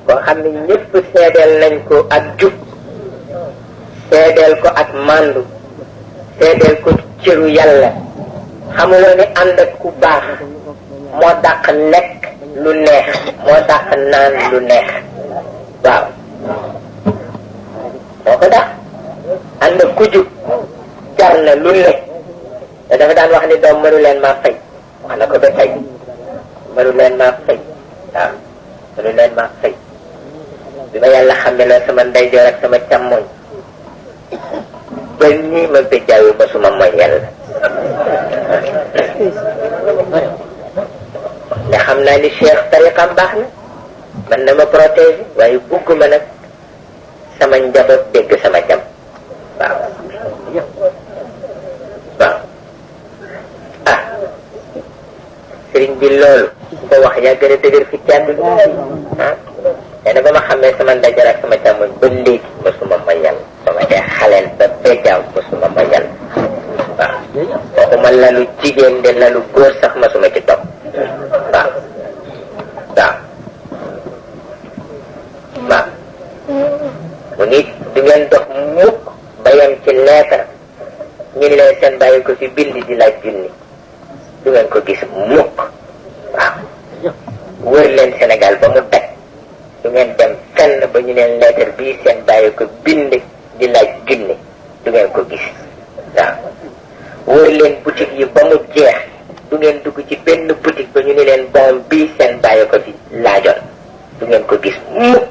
boo xam ne ñëpp seedeel nañ ko ak jub seedeel ko ak màndu seedeel ko cëru yàlla xamuloo ni ànd ak ku baax moo dàq lekk lu neex moo dàq naan lu neex waaw moo ko dàq ànd ak ku jub jar na lu ne te dafa daan wax ni doom mënu leen maa fay wax na ko ba tey mënu leen maa fay waaw mënu leen maa fay bi ma yàlla xamee la sama ndeyjoor ak sama càmmoñ ba nii ma béjjaayu ba suma mooy yàlla nga xam naa ni cheikh tariqam baax na man na ma protéger waaye bugguma nag sama njaboot dégg sama jam waaw waaw ah sëriñ bi loolu ko wax yaa gën a dëgër fi ci àdduna ah nee na ba ma xamee sama ndajoor ak sama càmmoñ ba léegi mosuma ma yàlla sama dee xaleel ba béjjaaw mosuma ma yàlla waaw waxuma lalu jigéen de lalu góor sax mosuma ci topp waaw waaw waaw mu nit du ngeen dox mukk ba yem ci leetar ñu ni leen seen bàyyi ko fi bind di laaj junni du ngeen ko gis mukk waaw wër leen Sénégal ba mu daj du ngeen dem fenn ba ñu leen leetar bii seen bàyyi ko bind di laaj junni du ngeen ko gis waaw wër leen boutique yi ba mu jeex du ngeen dugg ci benn boutique ba ñu ni leen bon bii seen bàyyi ko fi laajoon du ngeen ko gis mukk